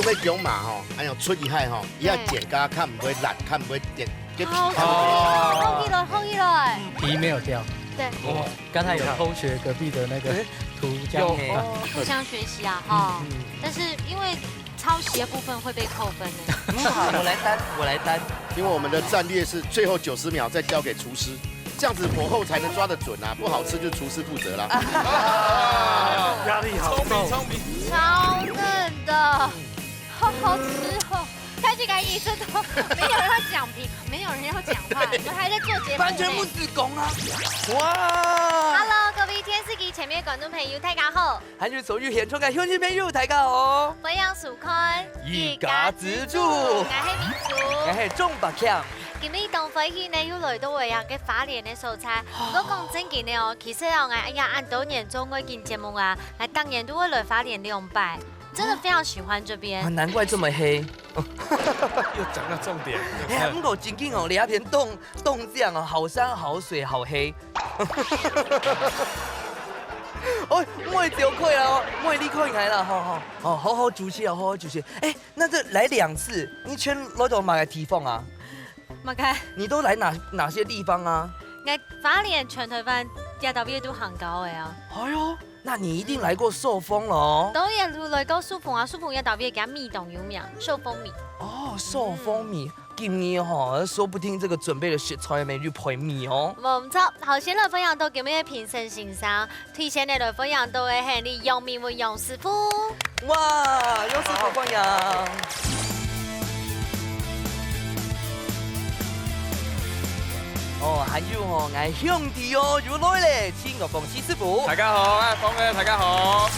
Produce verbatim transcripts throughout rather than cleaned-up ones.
這羊嫲吼，恁樣出一下吼，佢愛剪甲較毋會爛，較毋會跌，跌皮較毋會。好，好起來，好起來。皮沒有掉。對。我剛才有偷學隔壁的那個塗漿。欸，有。互相學習啊，哈。但是因為抄襲的部分會被扣分的。嗯，好，我來擔，我來擔。因為我們的戰略是最後九十秒再交給廚師，這樣子火候才能抓得準啊，不好吃就廚師負責啦。壓力好重。聰明，聰明。超嫩的，好好吃哦。開始開始，真的沒有人要講評，沒有人要講話，我們還在做節目呢。完全不止功啊！哇！Hello，各位電視機前面的觀眾朋友，大家好。 還有所有現場个鄉親朋友，大家好！歡迎收看一家之煮。𠊎係明珠。𠊎係鍾百強。今日當歡喜呢，又來到𠊎个花蓮个所在。毋過講正經个哦，其實哦，𠊎哎呀，恁多年做外景節目啊，𠊎逐年都會來花蓮兩擺，真的非常喜歡這邊。啊，難怪這麼黑。又講到重點。哎呀，毋過正經哦，這片東，東江哦，好山好水好黑。 哦，莫走開啦，哦，莫離開𠊎啦，吼，吼。哦，好好主持啊，好好主持。哎，那這來兩次，你全來到麼个地方啊？麼个？你都來哪，哪些地方啊？𠊎花蓮全台灣這搭位都行過个啊。哎喲，那你一定來過壽豐了哦。當然有來過壽豐啊，壽豐這搭位个米當有名，壽豐米。哦，壽豐米。 今日吼，說不定這個準備个食材乜有配米哦。無錯，好，先來分享到今日个評審先生，推薦个來分享到个係你楊明文楊師傅。哇，楊師傅歡迎。哦，還有吼，𠊎兄弟哦，又來咧，陳國峰陳師傅。大家好，𠊎峰哥，大家好。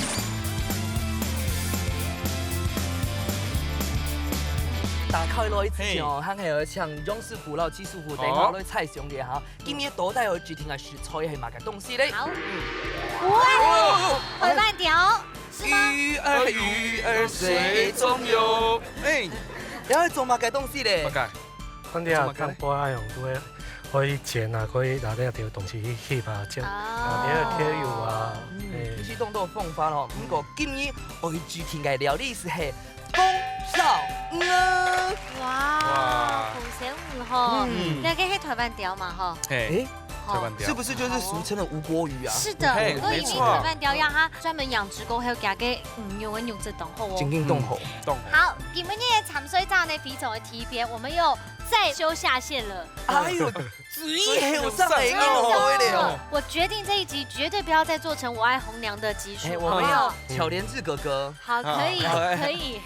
打開來之前哦，還係愛請楊師傅摎徐師傅等下來猜想一下哈，今日到底愛指定个食材係麼个東西咧？好。哇，荷包條，是嗎？魚兒魚兒水中游。哎，你愛做麼个東西咧？麼个？看你啊，做麼个咧？看波啊，用都會，可以剪啊，可以拿那條東西去翕啊，剪啊，哦。你愛貼油啊，嗯，哎。其實當多方法咯，毋過今日愛指定个料理係 紅燒魚。哇，哇。紅燒魚吼，嗯。該个係台灣條嘛吼。嘿，吼。台灣條。是不是就是俗稱的吳郭魚啊？是的，嘿，吳郭魚，沒錯。因為台灣條，讓它專門養殖過後，加个魚肉个肉質當好哦。真正當好。嗯，當好。好，今晡日个參賽者呢，非常个特別，我們又再修下線了。哎喲， 水係有上來个哦。真的，我決定這一集絕對不要再做成我愛紅娘的集數，哎，我們要好不好？巧蓮智哥哥。好，可以，好，好，哎。可以。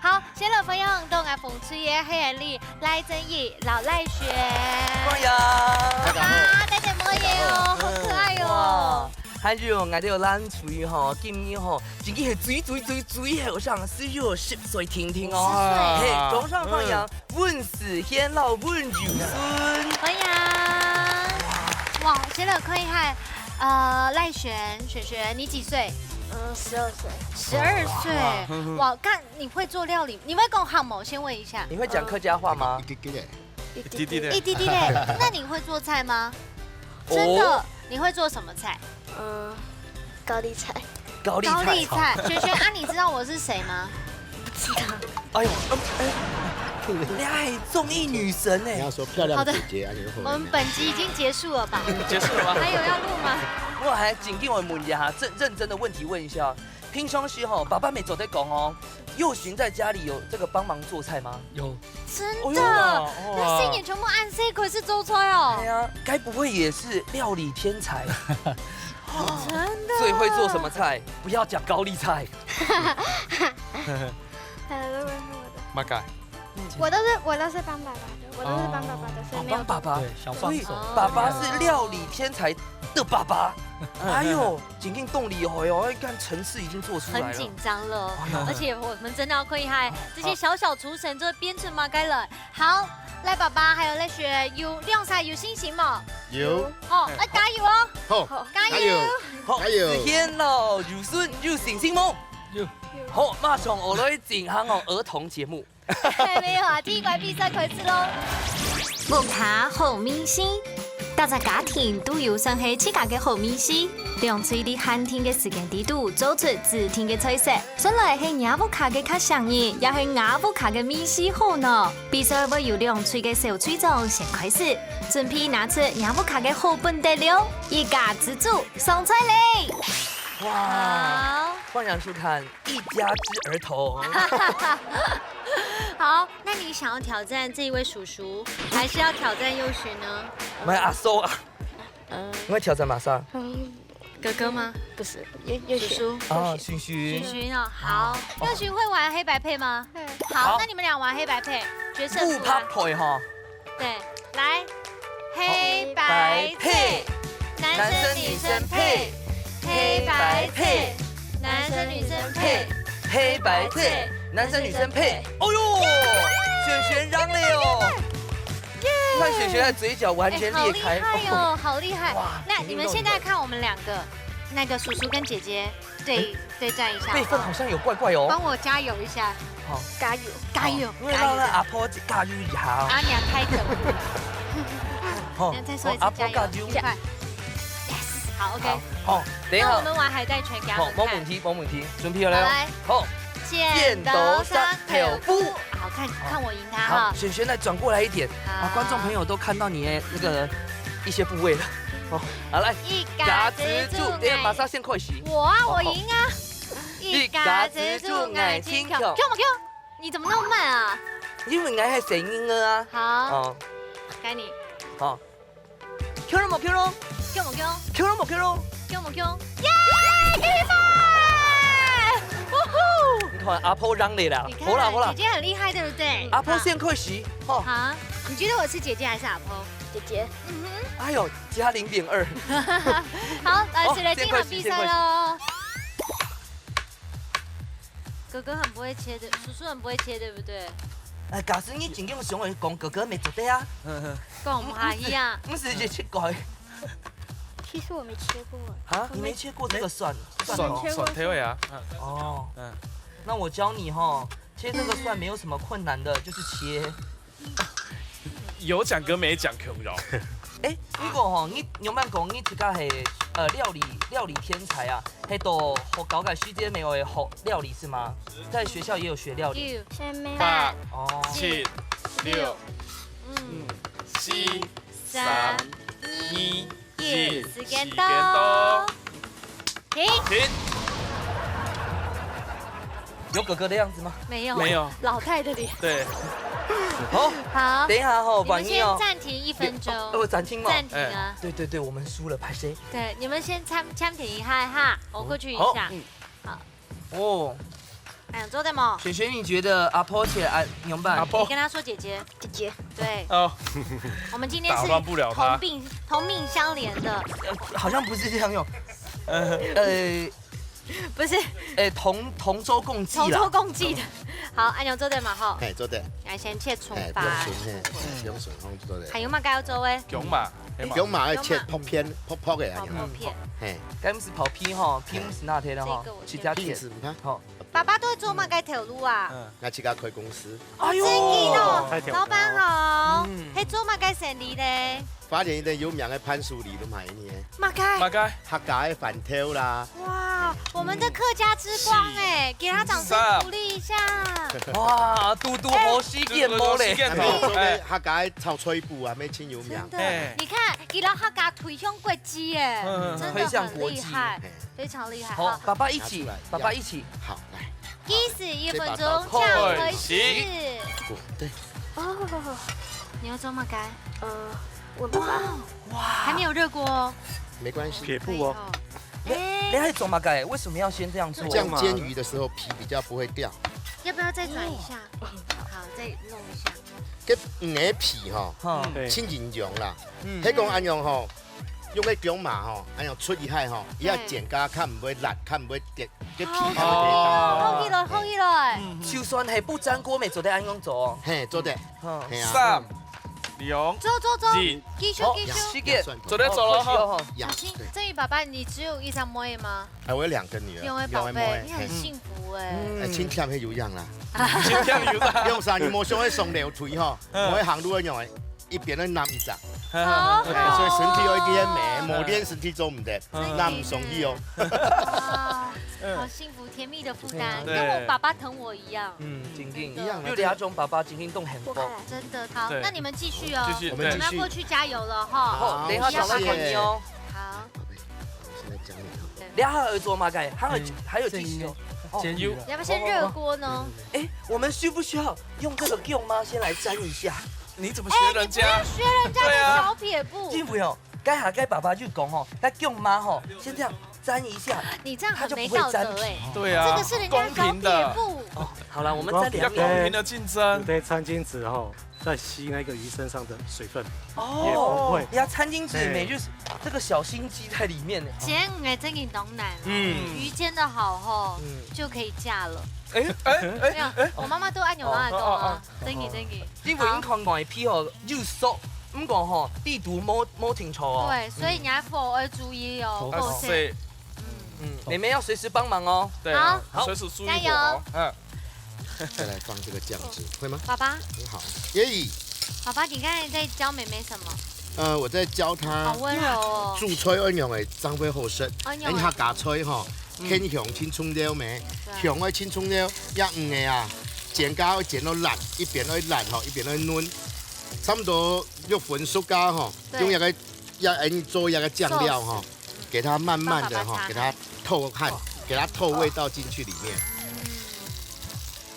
好，先來分享到𠊎紅隊个係𠊎賴正義、老賴璇。歡迎。哇，大家好。好可愛哦。哇，還有𠊎兜个藍隊吼，今日吼，真个係最最最最後生，只有十歲定定哦。十歲。嘿，掌聲歡迎。嗯。 溫思賢摎溫柔順。歡迎。哇，先來看一下，呃，賴璇，璇璇，你幾歲？嗯，十二歲。十二歲。哇，哇，看你會做料理，你會講客無？先問一下。你會講客家話嗎？一滴滴的。一滴滴的。一滴滴的。那你會做菜嗎？真的，哦。你會做什麼菜？嗯，高麗菜。高麗菜。高麗菜。璇璇啊，你知道我是誰嗎？ 哎呦，嗯，哎，你還綜藝女神呢。你要說漂亮姐姐啊，好的。你會後悔。我們本集已經結束了吧？結束了嗎？還有要錄嗎？我還緊跟我問一下，認，認真的問題問一下。平常時吼，爸爸乜做得講哦，幼璇在家裡有這個幫忙做菜嗎？有。真的？哎呦，哇。那心眼全部暗示可是做菜哦。哎呀，該不會也是料理天才？真的。最會做什麼菜？不要講高麗菜。 呃，我，我的。麼个？我都是，我都是幫爸爸的，我都是幫爸爸的，哦。所以沒有。哦，幫爸爸。對，小幫手。所以爸爸是料理天才的爸爸。嗯。哎呦，真个當厲害哦，你看層次已經做出來了。很緊張了，哎呦。而且我們真的要看一下這些小小廚神，這編程麼个人。好，賴爸爸還有賴璇，有兩儕有信心無？有。哦，要加油哦。好，加油。加油。好，加油。思賢摎柔順有信心無？有。 好，馬上我來進行哦，兒童節目。沒有啊，第一關比賽開始咯。屋下好明星，逐隻家庭都有算係自家个好味緒，兩隊在限定个時間裡肚做出指定个菜色，算來係若屋下个較上癮，也係吾屋下个味緒好呢？比賽會由兩隊个小隊長先開始，準備拿出若屋下个好本底料，一家之煮上菜咧！哇，歡迎收看《一家之兒童》。好，那你想要挑戰這一位叔叔，還是要挑戰佑勳呢？毋係阿叔啊，嗯我挑戰麼儕？嗯，哥哥嗎？不是，也也许叔叔。啊，也许勳勳勳。勳哦，好，佑勳會玩黑白配嗎？好，那你們倆玩黑白配，角色不怕出來。配哈，對，來，黑白配，男生女生配，黑白配，男生女生配。黑白配，男生女生配。哦呦，選選讓了哦！你看選選的嘴角完全裂開。哎，好厲害哦，好厲害！哇那你們現在看我們兩個，那個叔叔跟姐姐對對戰一下，輩分好像有怪怪哦。幫我加油一下，好，加油！加油，因為讓那加油！阿婆加油一下哦。阿娘開頭，好那再說一次阿婆加油，加油。快！Yes，好，OK。好，等一下那我們玩海帶拳給他好，們看。無問題，無問題，準備好了哦。好來好，剪刀石頭布，好看看我贏他哈。好，選選來轉過來一點啊，好觀眾朋友都看到你的那個一些部位了。哦，好來，一家之煮等一下馬上先開始。我啊，好我贏啊！一家之煮愛情強強，強不強？你怎麼那麼慢啊？因為𠊎係細人仔啊。好，哦，該你好，強了無強了？強不強？強了無強了？強不強？耶！第一分！嗚呼！你看阿婆讓你啦你，看，好啦好啦姐，姐很厲害，對不對？阿婆先開始，吼。好，你覺得我是姐姐還是阿婆？姐姐，嗯哼，哎呦，加零點二。好，來，好誰來進行比賽先開始嘍？哥哥很不會切的，叔叔很不會切，對不對？哎，假使你真正想愛講哥哥毋做得啊，講毋下去啊！毋係一切改其實我沒切過。啊，你沒切過這個蒜，蒜蒜頭。蒜頭个啊，哦，嗯，那我教你吼，切這個蒜沒有什麼困難的，就是切。有講跟沒講共樣。哎，如果吼，你仰般講，你自家係呃料理料理天才啊，係到學校个時節沒有學料理是嗎？在學校也有學料理。九、先沒有。八、哦，七、六、五、四、三、三、二、二、一，一，時間時間到到。停！停。有哥哥的樣子嗎？沒有，沒有。老太的臉。對，好，好，等一下吼，你們先萬一哦，暫停一分鐘，哦，暫停嘛。暫停啊！對對對，我們輸了，拍誰？對，你們先暫暫停一下哈，我過去一下。哦，哎呀，做得無？璇璇，你覺得阿婆切啊，仰般？阿婆你跟他說姐姐，姐姐，對，哦，我們今天是打亂不了他同病同病相憐的，呃，好像不是這樣用。呃，不是哎，同同舟共濟同舟啦。共濟的。好，恁樣做得嘛吼，嘿，做得。來先切蔥嘿，吧用。筍，嘿，用筍紅做得。還有麼个愛做个？薑嫲，係嘛？薑嫲愛切薑嫲薄片，薄薄个薄啊，薄片。嘿，該毋係薄片吼，片毋係那天的吼這個，我自家切先。片子，你看，好，爸爸都會做麼个頭路啊？嗯，那自家開公司，哎呦，真的哦太，跳老闆好，嗯係做麼个生理咧？花蓮一個有名个番薯梨都賣呢，麼个？麼个？客家个番豆啦，哇，我們的客家之光哎，給他掌聲鼓勵一下。哇，嘟嘟好時間無咧。嘟嘟好時間還有做个客家个炒菜脯啊，乜真有名真。的哎，你看，佢摎客家推向國際耶，嗯真的很厲害，嘿，非常厲害。好好，，爸爸一起拿出來，爸爸一起。好，來，計時一分鐘，這把刀正開始。不對，哦，你要做麼个？呃，我不知道。還沒有熱鍋哦。沒關係。撇步哦。可以哦。你還做麼个？為什麼要先這樣做？這樣煎魚的時候皮比較不會掉。要不要再轉一下？好，再弄一下。這魚个皮吼，哈，對真緊用啦。嗯係講恁樣吼，用个薑嫲吼，恁樣出一下吼，佢愛煎甲較毋會辣，較毋會跌，這皮較毋會跌。好起來，好起來。就算係不沾鍋，乜做得恁樣做。嘿，做得，哈，嘿啊。三、兩、走走走，二，繼續繼續。時間做得做了哈。呀小心，對。正宇爸爸，你只有一隻妹嗎？哎，我有兩個女兒，兩位寶貝，兩位妹，你很幸福哎。哎，真忝係有影啦。今天有的。用啥？你無想愛上樓梯吼，嗯無愛行路个樣，一邊愛攬一隻。好好。所以身體愛練咩，無練身體做毋得，那毋爽氣哦。哇，好幸福，甜蜜的負擔，对。跟我爸爸疼我一样。嗯，正经。真的。有两种爸爸正经都幸福。真的，好，对。那你们继续哦。继续，你们要过去加油了哈。好，等一下小赖看你哦。好。现在讲你。等一下还有做嘛，该还有还有继续哦。煎鱼了。要不要先热锅呢？哎，我们需不需要用这个酱吗？先来沾一下。你怎么学人家？学人家的小撇步。并不用，该下该爸爸就讲吼，那酱妈吼，先这样沾一下，你这样很没道德哎。对啊，这个是人家小撇步。好了，我们再量要公平的竞争。对，餐巾纸吼，再吸那个鱼身上的水分。哦，也不会呀，餐巾纸美就是这个小心机在里面呢。煎鱼真的当难。嗯鱼煎的好吼，嗯，就可以嫁了。哎哎没有，我妈妈都按牛拉的啊。等你等你。你不用看外皮吼又熟，不过吼底肚摸摸清楚哦。对，所以你还不要注意哦。啊，哇塞。谁？嗯，妹妹要随时帮忙哦。对啊，好随时注意加油火哦。嗯，再来放这个酱汁，会吗？爸爸，很好，耶！爸爸，你刚才在教妹妹什么？呃，我在教她好温柔哦。煮菜愛用个张飞后生，哎呦人客家菜吼，嗯看香青葱料咩，对香个青葱料，要鱼个啊，煎个要煎到烂，一边要烂吼，一边要嫩，差不多六分熟个吼，对用一个要人做一个酱料吼，给它慢慢的吼，帮爸爸擦汗给它透汗，给它透味道进去里面。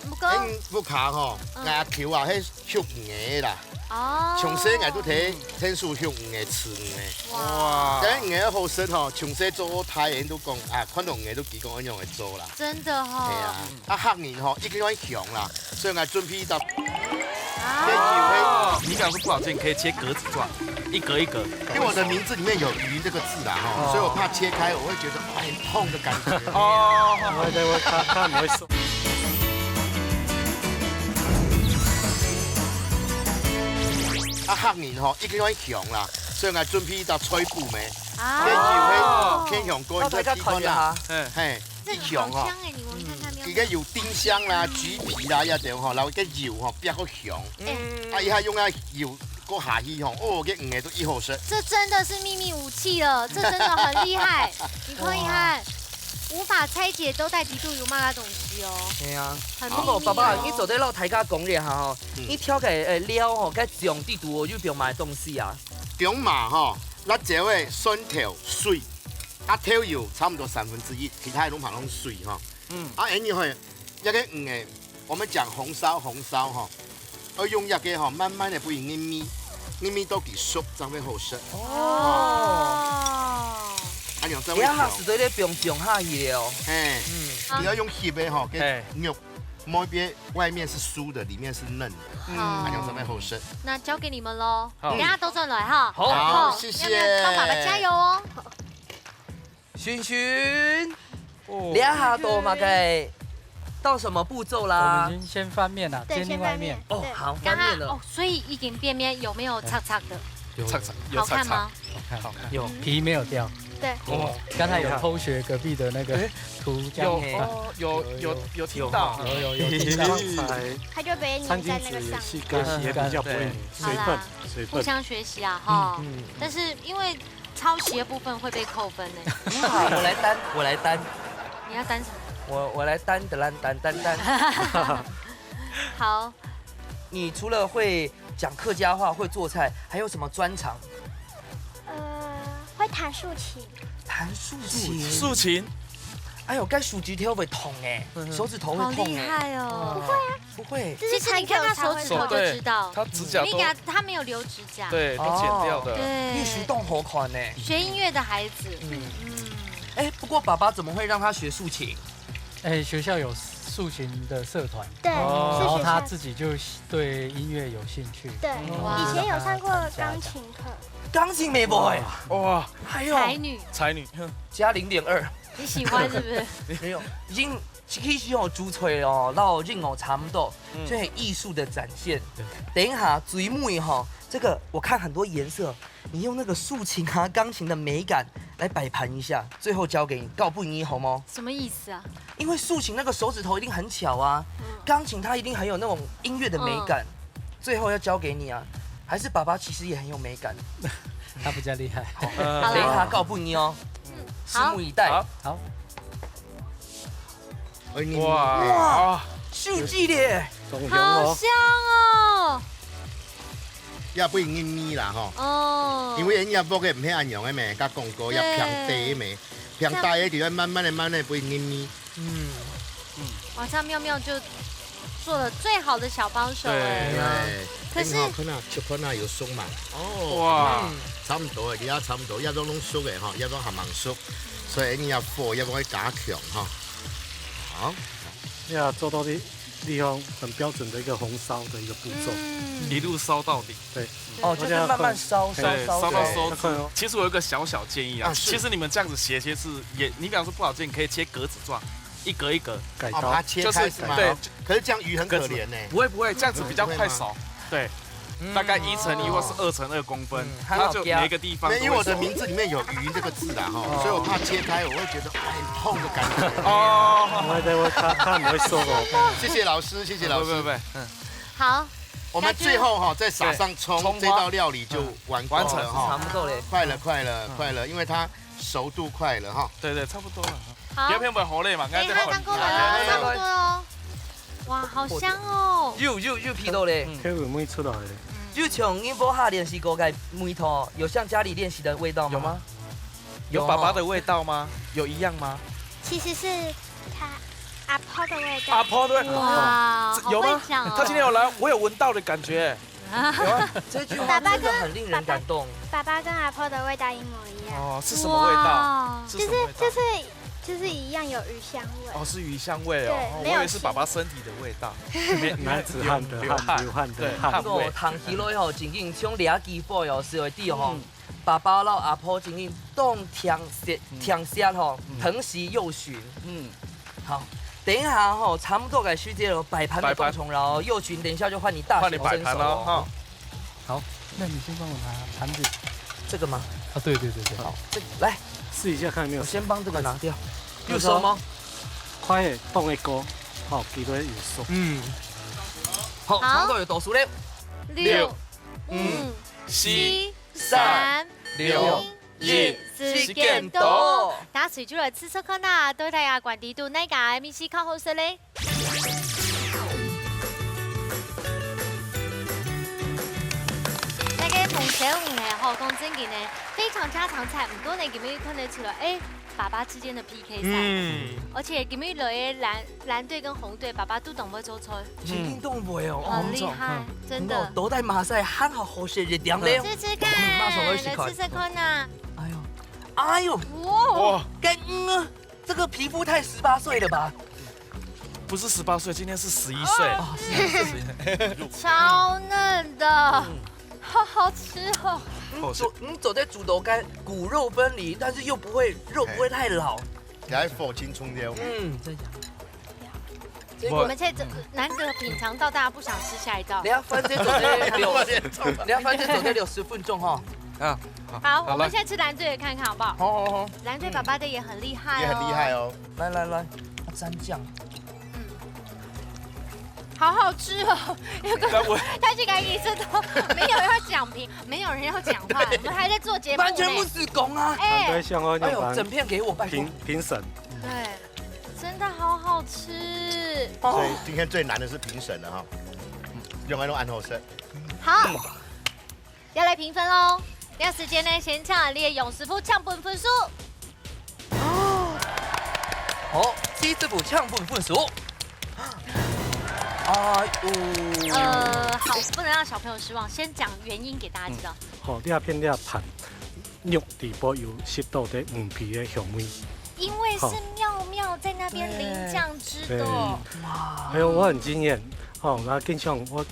不过，哎，屋下吼，嗯阿舅啊，迄畜鱼个啦，哦，从细伢都睇天数畜鱼个、飼鱼个。哇，但鱼个好食吼，从细做大人都讲啊，看到鱼都几讲安样来做啦。真的哈。系啊，啊客人吼一定要香啦，所以我准备一道。啊，你想说不好吃，你可以切格子状，一格一格。因为我的名字里面有鱼这个字啦吼，所以我怕切开我会觉得很痛的感觉。哦，我在我看看你会说。啊客人吼一定要香啦，所以我准备一道菜脯咩，啊天气会天香过，你再大家去看啦。看一下，嗯，嘿，这个一香吼。好香哎，你闻看看没有？佢个有丁香啦、橘皮啦，一定吼，然后个油吼，标个香。哎，啊，一下用啊油过下去吼，哦，个鱼都一好食。这真的是秘密武器了，这真的很厉害。你看一看，无法拆解都带底肚有嘛个东西哦，系啊。很秘密哦。不过爸爸，你做得老大家讲一下吼，嗯你挑个呃料吼，该用底肚哦，有用买东西啊。中码吼，辣椒个蒜头、水，啊豆油差不多三分之一，其他的都嘛用水吼。嗯啊，然后一个鱼个，我们讲红烧红烧吼，要用一个吼，慢慢的不然硬咪，硬咪到佢熟，正会好食。哦，啊，用这味道你要下，死对咧放放下去了哦。嘿，嗯，好你要用翕的吼，给嘿肉，摸一边外面是酥的，里面是嫩的，好啊，用这味好食。那交给你们喽，好等一下都转来哈。好好谢谢要不要帮爸爸加油哦。寻寻，哦你要下到嘛该到什么步骤我啦们？先先翻面啦，对，煎另外一面先翻面。。哦，对好，刚翻面了。刚哦，所以一点变面有没有擦擦的？有擦擦，有擦擦，好看吗？好看，好看。有皮没有掉。对，哦，刚才有偷学隔壁的那个哎涂有鸦。哦，有有有听到，有有有听到。才它就被你餐巾在那个上纸也是面。干洗也比较不会对水分好啦，水分。互相学习啊，哈。嗯，但是因为抄袭的部分会被扣分呢。好，我来担，我来担，你要担什么？我我来担的担担担担。好，你除了会讲客家话、会做菜，还有什么专长？呃，会弹竖琴。弹竖琴。竖琴，哎呦，该竖指头会痛哎，手指头会痛哎。好厉害哦！不会啊，不会。这是其实你看他手指头就知道，他指甲都你给他他没有留指甲，对都剪掉的，对，你手动好看呢。学音乐的孩子，嗯，嗯，哎，不过爸爸怎么会让他学竖琴？哎，学校有竖琴的社团，对，哦然后是学校。他自己就对音乐有兴趣。对，然后哇以前有上过就让他参加钢琴课。钢琴没不会，哇，还有才女，哼加零点二，你喜欢是不是？没有，已经其实哦，煮菜哦，然后音乐差不多，嗯就很艺术的展现。等一下，最尾哈，这个我看很多颜色，你用那个竖琴啊、钢琴的美感来摆盘一下，最后交给你，告诉你好吗？什么意思啊？因为竖琴那个手指头一定很巧啊，钢琴它一定很有那种音乐的美感，最后要交给你啊。还是爸爸其实也很有美感？他比较厉害。呃等一下告诉你哦，拭目以待。好好，哎，你哇，秀气咧，中雄好哦，香哦。也不会黏黏啦吼。哦，因为人家屋个毋係恁樣个咩，甲讲过也平地咩，平地个地方慢慢的、慢慢的不会黏黏。嗯，哇，这样妙妙就做了最好的小帮手哎。对，可是很好看啊，切看啊有熟嘛。哦，哇，差不多个，你也差不多，也都弄熟个吼，也都还蛮熟，所以你要火也不会加强哈。好，呀，做到地地方很标准的一个红烧的一个步骤。嗯一路烧到底。哦，就是慢慢烧烧对，烧烧到烧。收汁。其实我有一个小小建议啊，啊是其实你们这样子斜切是也，你比方说不好切，你可以切格子状，一格一格。哦，改刀把它切就是开是吗？对可是这样鱼很可怜呢。不会不会，这样子比较快熟。对，嗯大概一乘一或是二乘二公分嗯，它就每一个地方都会熟。没有，因为我的名字里面有鱼这个字啦哈，所以我怕切开我会觉得哎痛的感觉。哦，我在我他他很会说哦。谢谢老师，谢谢老师。不不不，好，我们最后哈再撒上葱，对葱花这道料理就完工完成了哈。差不多嘞。快了，快了，快了，因为它熟度快了哈。对对，差不多了。好不，要偏不好累嘛，刚哎，才在它刚过了，差不多哦。哇，好香哦。又又又皮到嘞，开始没出来了，又像你无下练习过个味道，有像家里练习的味道吗？有吗？有爸爸的味道吗？有一样吗？其实是他阿婆的味道。阿婆的味道。哇，好有吗会讲哦。他今天有来，我有闻到的感觉。有啊，这句话真的很令人感动。爸爸跟阿婆的味道一模一样。哦，是什么味道？哇是什么味道？就是就是就是一样有鱼香味。哦，是鱼香味哦。对哦没有我以为是爸爸身体的味道。没男子汉的汗，流汗的对，汗。汗味我。糖皮落吼，仅仅像这个机会哦，是有地吼，爸爸老阿婆仅仅当甜惜甜惜吼，疼惜幼群。嗯，好，等一下吼，差不多该时间了，摆盘的摆盘动作了哦，幼群等一下就换你大显换你摆盘了身手哦。哈。好，那你先帮我拿盘子。这个吗？啊，对对对对，好，这个来，试一下看有没有我。先帮这个拿掉。有熟吗？快点动一锅，好，皮都有熟。嗯，好，好差不多有多熟了。六、五、四、七、三、六、一，时间到。到。大家隨就來試試看啊，到底啊，管理度哪个M C較好食咧？那个紅燒魚呢，吼，講正經呢，非常家常菜，毋過呢，今日看得出來，哎，爸爸之間的 P K 赛，嗯，而且今日來个藍藍隊跟紅隊，爸爸都當會做菜，肯定动不了哦，很厲害，真的。都在马赛很好好学一点了。試試看，马上要去看來試試看啊！哎呦，哎呦，哇，哇，跟嗯，这个皮肤太十八岁了吧？不是十八岁，今天是十一岁。哦，是是是。超嫩的，好好吃哦。好吃走，你走在主楼干，骨肉分离，但是又不会肉不会太老。来，火青冲掉。嗯，真的假的？我们现在难得品尝到大家不想吃下一道你。要翻这走这六，你要翻这走这六十分钟哈。啊，好，好我们现在吃蓝队的看看好不好？好好好，蓝队爸爸的也很厉害哦，也很厉害哦。来来来，要沾酱。好好吃哦。但我他竟然一直都没有要讲评，没有人要讲话，我们还在做节目呢。完全不是讲啊。哎对，，像我哎呦，用整片给我，拜托评。评审，对，真的好好吃。所以今天最难的是评审了哈，用来弄安后生。好，要来评分喽。这个时间呢，先请你的勇师傅抢分分数。好，第一步抢分分数。哎呦，呃，好，不能让小朋友失望，先讲原因给大家知道。吼，你也片你也盘，肉底部有吸到的鱼皮的香味。因为是妙妙在那边淋酱汁的。对哎呦，我很惊艳哦！那跟像我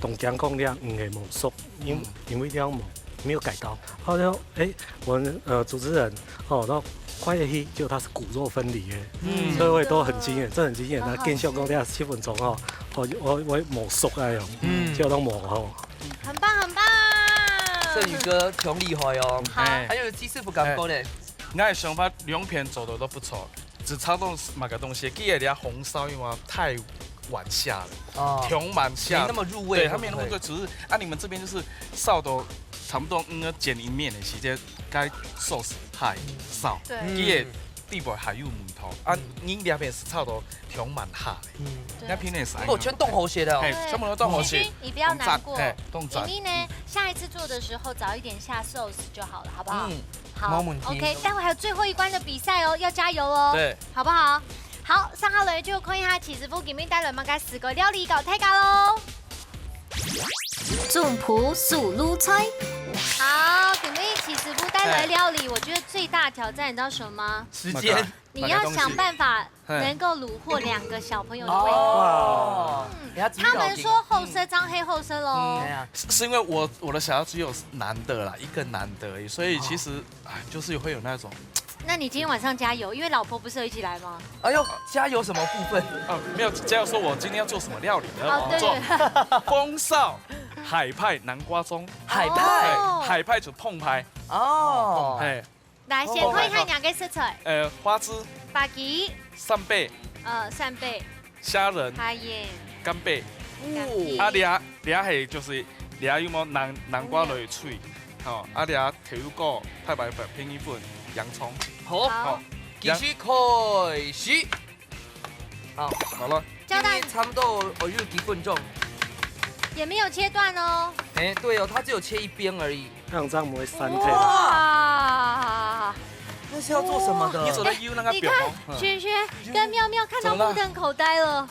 同讲讲了，嗯，也无熟，因因为这样无没有改刀。好像哎，我们呃主持人哦，然后快一些，就它是骨肉分离的，嗯所以我也都很惊艳，这很惊艳。好好那跟像讲了七分钟哦，哦，我我无熟哎哟，嗯就都无吼。很棒很棒。盛宇哥穷厉害哦。好，哎还有第四步感觉嘞，我的想法两片做的都不错，只差到哪个东西，记得你要红烧，因为太往下了，哦，充滿下，沒那麼入味，對，它沒那麼入味，會不會？只是啊，你們這邊就是燒到差不多，嗯，要煎一面的時間，該壽司太燒，對。嗯。佢个底部還有味道啊，嗯。你那邊係燒到充滿下的，嗯。對。那邊也是，你有全凍好些的哦。嘿，全部都凍好些，你不要難過，凍炸，嘿，凍炸。因為呢，下一次做的時候早一點下壽司就好了，好不好？嗯。 好，沒問題。OK，待會還有最後一關的比賽哦，要加油哦，對。好不好？好，續下來就看一下徐師傅今日帶來麼个四個料理教大家囉。總鋪手路菜。好，今日徐師傅帶來料理，我覺得最大挑戰，你知道什麼嗎？時間。你要想辦法 嘿。能夠擄獲兩個小朋友的胃口。哦。嗯，他們說好食正係好食囉。嗯。對啊。是，是因為我，我的小孩只有男的啦，一個男的而已，所以其實，哦。哎，就是會有那種，那你今天晚上加油，因為老婆不是有一起來嗎？哎呦，加油什麼部分？啊，沒有，加油說我今天要做什麼料理呢？哦，對。做紅燒海派南瓜盅。海派？哦。哎，海派就澎湃。哦。哎。 來，先看一下兩個食材。呃，花枝、花枝、扇貝、呃，扇貝、蝦仁、蝦仁、干貝。干貝。哦。啊，這，這係就係這有無南，南瓜類水，吼，啊，這豆油膏、太白粉、片栗粉、洋蔥。好，好。好，計時開始。 好，好了。交代。今天差不多，哦，有幾分鐘。也沒有切斷哦。哎，對哦，它只有切一邊而已。那這樣我們會散開了。哇！那是要做什麼的？你走到油那個表哦。哎，你看，嗯。璇璇跟妙妙看到目瞪口呆了。怎麼了？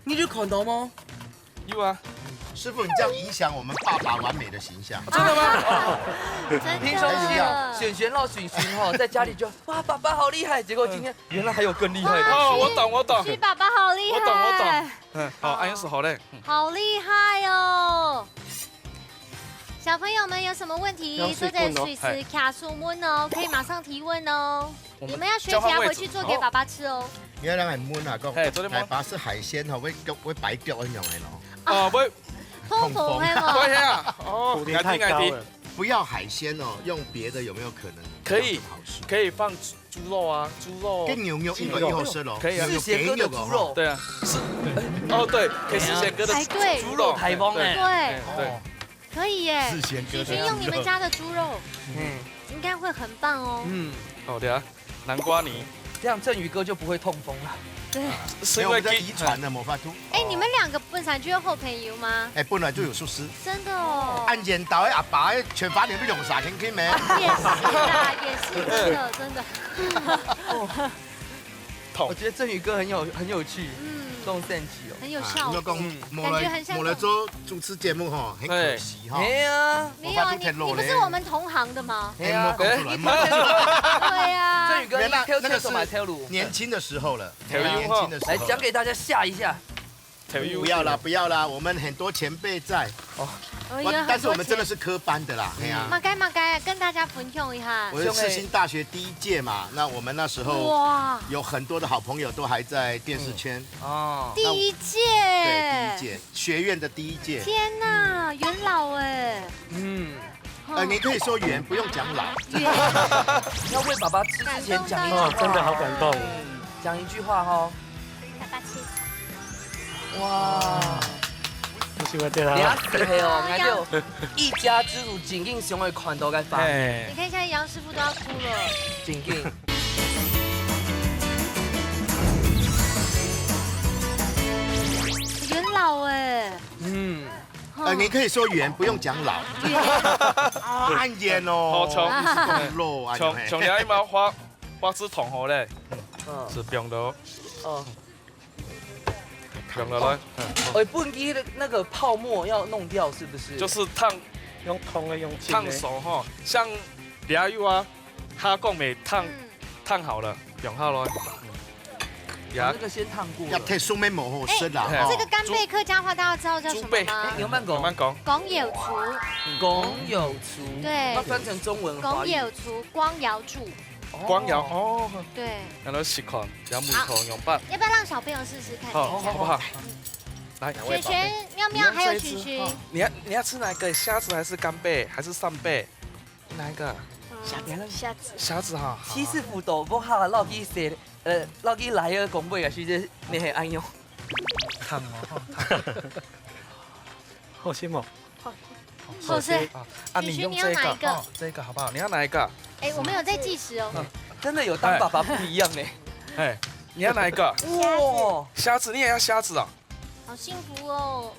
你有看到嗎？有啊。師傅，你這樣影響我們爸爸完美的形象。真的嗎？真的。平常璇璇咯，璇璇吼，在家裡就，哇，爸爸好厲害，結果今天 原來還有更厲害的。哦，我懂，我懂。徐爸爸好厲害。我懂，我懂。嗯，好，恁樣係好咧。嗯。好厲害哦！小朋友們有什麼問題，都在隨時卡手問哦，可以馬上提問哦。你們要學起來回去做給爸爸吃哦。你愛同佢問啊，講，嘿，做得問。哎，爸，係海鮮吼，會，會白掉恁樣个咯。哦，會。通風係無？會啊。哦，蝴蝶太高了。𠊎聽，𠊎聽。不要海鮮哦，用別的有沒有可能比較好吃？可以，可以放 豬肉啊，豬肉。跟牛肉應該也好食咯。可以啊。牛肉，四賢哥的豬肉。對啊，是，哦，對，可以四賢哥的豬肉。哎，對。豬肉大王哎。對，對。哦。可以耶。四賢哥的豬肉。璇璇用你們家的豬肉，嗯。應該會很棒哦。嗯。好的啊，南瓜泥。這樣振宇哥就不會痛風了。對。係因為沒有，我們在遺傳的，無法度。 哎，你們兩個本身就有好朋友嗎？哎，本來就有熟識。真的哦。恁緣投个阿爸，全花蓮都用晒，聽聽咩？也是啦，也是，真的，真的。我覺得振宇哥很有，很有趣，嗯。這種神奇哦。很有效果。啊，你要講，嗯。無來，感覺很像無來做主持節目吼，很可惜哈。哎呀。沒有啊，你，你不是我們同行的嗎？哎呀。哎，莫講出來，莫講出來。對啊。振宇哥，你跳車手嘛，跳路。原來那個是年輕的時候了。 跳舞哈。年輕的時候。來，講給大家嚇一下。跳舞。不要啦，不要啦，我們很多前輩在。哦。我，但是我們真的是科班的啦，哎呀。麼个麼个，跟大家分享一下。我是世新大學第一屆嘛，那我們那時候哇。有很多的好朋友都還在電視圈。嗯。哦。第一屆。對，第一屆，學院的第一屆。天哪，元老哎。嗯。 呃，你可以說緣，不用講老。緣。要餵爸爸吃之前講一句話。感動到你。哦，真的好感動。講一句話哦。爸爸吃。哇。我喜歡這樣。你要死黑哦，你看就一家之主，緊緊想要看到个畫面。哎。你看現在楊師傅都要哭了。緊緊。元老哎。嗯。 呃，你可以說緣，不用講老。緣。啊，恁緣哦。好，像，老啊，像，嘿。像你阿姨媽花，花枝糖好嘞。嗯。係放到，哦。放落來。嗯。哎，不然那個泡沫要弄掉，是不是？就是燙，用燙的，用浸的。燙熟哈，像這有啊，蝦公未燙，嗯。燙好了，放下來。嗯。 呀。把那個先燙過了。要忒熟咩無好食啦，哎，吼。這個干貝客家話大家知道叫什麼嗎？豬背。哎，你慢慢講。慢慢講。光瑤柱。光瑤柱。對。那翻成中文、華語？光瑤柱，光瑤柱。哦。光瑤，哦。對。讓他試看，要木頭用板。要不要讓小朋友試試看？好，等一下。好不好？嗯。來。璇璇、妙妙還有璇璇。你要，你要吃哪個？蝦子還是干貝？還是扇貝？ 哪一個？嗯，蝦子。蝦子哈，好。七師傅都毋好落去洗，呃，落去來个公會啊，是這，你係恁樣。燙哦，燙。好吃吗？好吃。啊，啊，你用这个，许许你要哪一个？哦，这个好不好？你要哪一个？哎，我们有在计时哦。嗯，真的有当爸爸不一样呢。哎，你要哪一个？哇，虾子，你也要虾子啊？好幸福哦。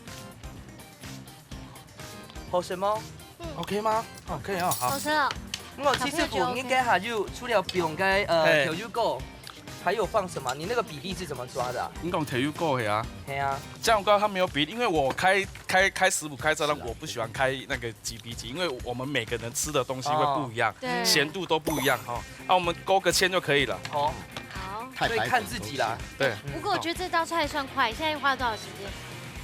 好吃吗？嗯，OK吗？哦，可以哦，好。好吃哦。我試試看，小朋友觉得OK。你这下有除了放个，呃，嘿。豆油膏，还有放什么？你那个比例是怎么抓的啊？你讲豆油膏的啊？嘿啊。这样膏它没有比例，因为我开，开，开食谱开这张，我不喜欢开那个几比几，因为我们每个人吃的东西会不一样，哦。对。咸度都不一样哈。啊，我们勾个芡就可以了。好。好。所以看自己啦。对。不过我觉得这道菜算快，现在花了多少时间？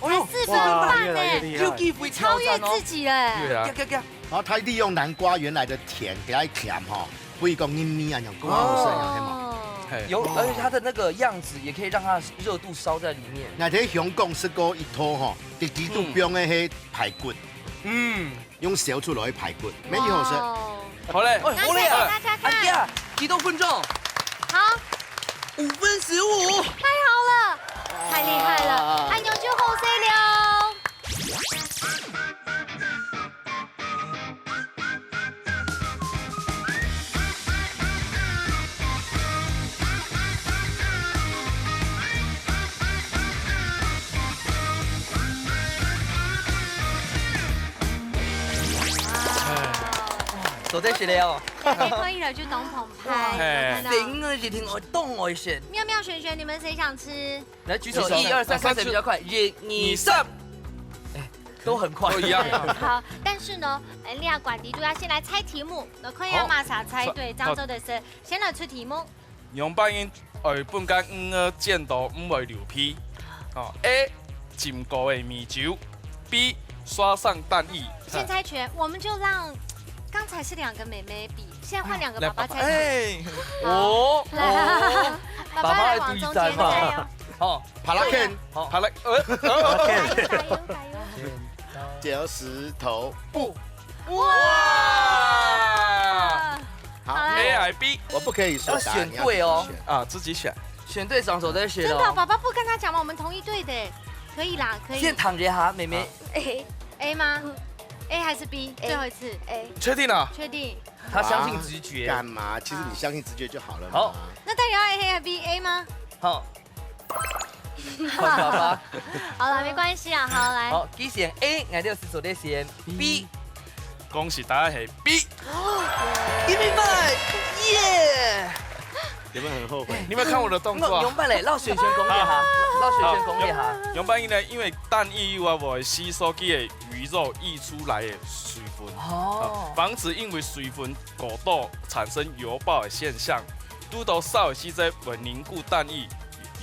哎呦，才四分半呢，哇，越来越厉害。又给自己挑战哦。超越自己了。对啊。给，给，给。然后他利用南瓜原来的甜，给它甜哈，不会讲黏黏啊，像讲好吃一样，哦。嘿嘛。嘿。有，而且它的那个样子也可以让它热度烧在里面。那这香港食过一套哈，直直都放的迄排骨。嗯。 用小出来排骨，蛮好食。哇哦。好嘞。哎，好嘞啊！拿起来给大家看。哎呀，几多分钟？好。五分十五。太好了，太厉害了，哇。哎呦，就好势了。做得起来哦。大家可以了，就当澎湃，哇，有看到。真个一定愛当愛食。妙妙、璇璇，你们谁想吃？来举手，举手。一二三，啊，看谁比较快。一二三。一二三。哎，都很快。都一样。对，好，但是呢，哎，你要管理度要先来猜题目，那可以要马上猜对，好。漳州的是先来出题目。 仰般形愛分該魚仔煎到毋會流皮？哦，A，浸過个米酒，B，刷上蛋液。先猜拳，我们就让刚才是两个妹妹比，现在换两个爸爸猜拳。哎，好，哦，来，哦。爸爸来往中间猜哦。爸爸来对战嘛。好，帕拉肯。好，帕拉，呃，呃。加油，加油，加油。剪刀石头布。哇！好。好，来。A还是B？我不可以说答案，要选对哦。你要自己选。啊，自己选。选对上手再选哦。真的，爸爸不跟他讲吗？我们同一队的，可以啦，可以。先躺着哈，妹妹。好。A。A吗？A还是B？A。最后一次。A。确定啊？确定。他相信直觉。啊，干嘛？其实你相信直觉就好了嘛。好。那到底要A还是B？A吗？好。 好了，没关系啊，好，来。好，既然A，𠊎兜就做得選B。恭喜答案係B。一米半，耶！有没有很后悔？你有没有看我的动作啊？我仰般咧，摎璇璇講一下，摎璇璇講一下。仰般呢，因為蛋液又啊會吸收佢个魚肉溢出來个水分，哦。啊，防止因為水分過多產生油爆个現象。堵到燒个時節會凝固蛋液，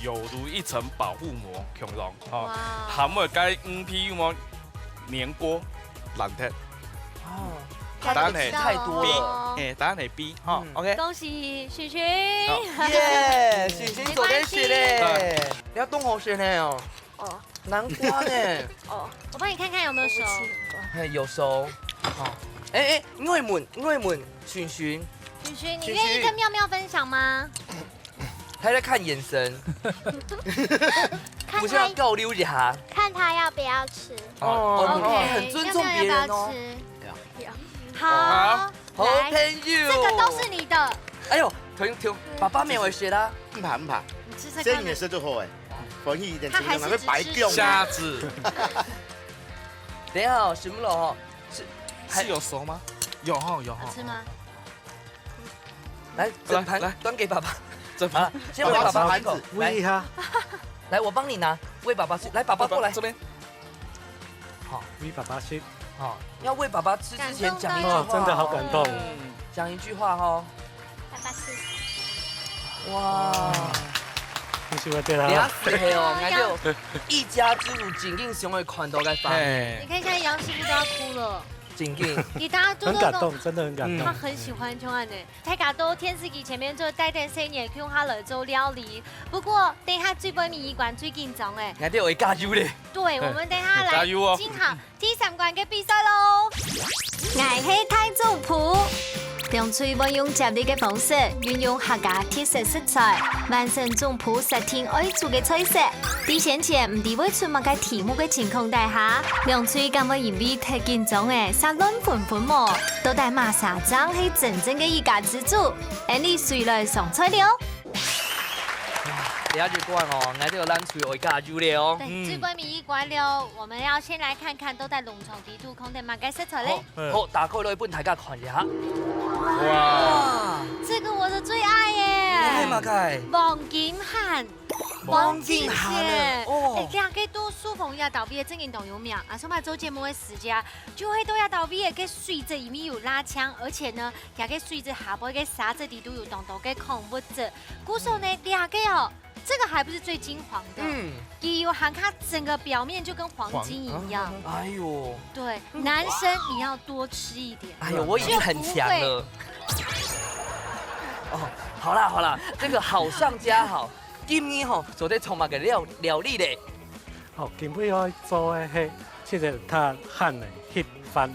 猶如一層保護膜共樣，吼。哇。含个該魚皮有無黏過、爛忒？哦，答案係太多了。B，欸，答案係B，吼，嗯。OK。恭喜璇璇。好。耶，璇璇做得食咧。沒關係。你愛當好食呢哦。哦。南瓜呢？哦。我幫你看看有沒有熟。我不吃。嘿，有熟。好。欸，欸，𠊎問，𠊎問璇璇。璇璇，你願意跟妙妙分享嗎？ 他在看眼神。看他，不是要交流一下？看他要不要吃。哦，哦，OK，很尊重別人哦。要不要，要不要吃？要。好，好，來，好朋友。這個都是你的。哎呦，停，停，爸爸沒有寫啦。毋怕，毋怕。你吃吃看。所以你的事就好欸。反正一點他還是只吃蝦子。等一下哦，什麼了哦？是，是有熟嗎？有吼，有吼。好吃嗎？ 來，整盤來，來。端給爸爸。整盤。啊，先餵爸爸吃一口。爸爸吃盤子。來。餵他。來，我幫你拿，餵爸爸吃。來，爸爸過來。爸爸這邊。好。餵爸爸吃。好，要餵爸爸吃之前講一句話哦。感動的。哦，真的好感動。嗯。講一句話哦。爸爸吃。哇。你喜歡對他。你要死黑哦，哎呀。那就一家之煮，真正想愛看到个飯。嘿。你看現在楊師傅都要哭了。真正。你大家都，很感動，都，真的很感動。他很喜歡秋安呢。 大家都電視機前面就帶等細人共下來做料理。不過，等一下最尾尾一關最緊張欸。𠊎兜愛加油咧。對，我們等一下來，加油哦。進行第三關个比賽咯。𠊎係大總舖，兩隊會用接力个方式，運用客家特色食材，完成總舖設定愛煮个菜色。在先前毋知會出麼个題目个情況底下，兩隊敢會因為忒緊張仔，煞亂紛紛無？到底麼儕正係真正个一家之煮？𫣆俚隨來上菜了。這一關哦，𠊎兜个藍隊愛加油了哦。對，嗯。最尾一關了，我們要先來看看都在農場底肚看到麼个食材嘞。好，嗯。好，打開來分大家看一下。哇！這個我的最愛耶！這係麼个？黃金蜆。 黃金蜆啊，黃金蟹。哦。欸，這個在廚房這搭位个正經當有名。啊，上擺做節目个時節啊，就會在這搭位个水質裡面有拉腔，而且呢，這個水質下背个沙質裡肚有當多个礦物質。故所呢，這個哦，這個還不是最精華的，嗯。佢有還較整個表面就跟黃金一樣。黃，啊。哎喲。對，嗯。男生你要多吃一點。哎喲，我已經很強了。就不會。哦，好啦好啦，這個好上加好。 今日吼，做得創麼个料，料理咧？哦，今晡日愛做个係，這個佢蜆仔熻飯。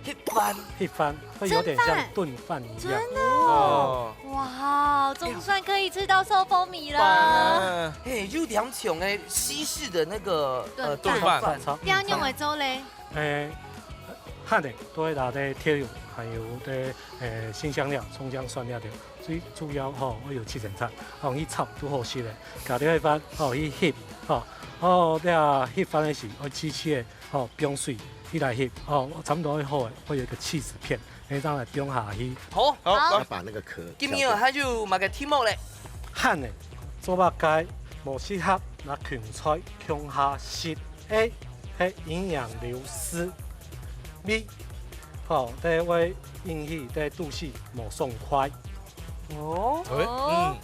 熻飯？熻飯，會有點像燉飯一樣。真的哦？哦。哇，總算可以吃到壽豐米了。棒啊。嘿，有點像欸西式的那個，呃，燉飯。燉飯。燉飯。這樣用來做嘞？ 欸，蜆仔都會拿个調料，還有个，欸，辛香料、蔥薑蒜這兜，最主要吼，愛有七層塔，吼，去炒就好食咧。加兜个飯，吼，去熻，吼，吼，這熻飯个時，愛細細个，吼，放水，去來熻，吼，差不多會好咧，會有一個起司片，你正來放下去。好。好。好。要把那個殼挑掉。今日還有麼个題目咧？蜆仔，做麼个無適合拿芹菜共下食？ A係營養流失，B，吼，這會引起這肚屎無爽快。哦。欸，哦。嗯。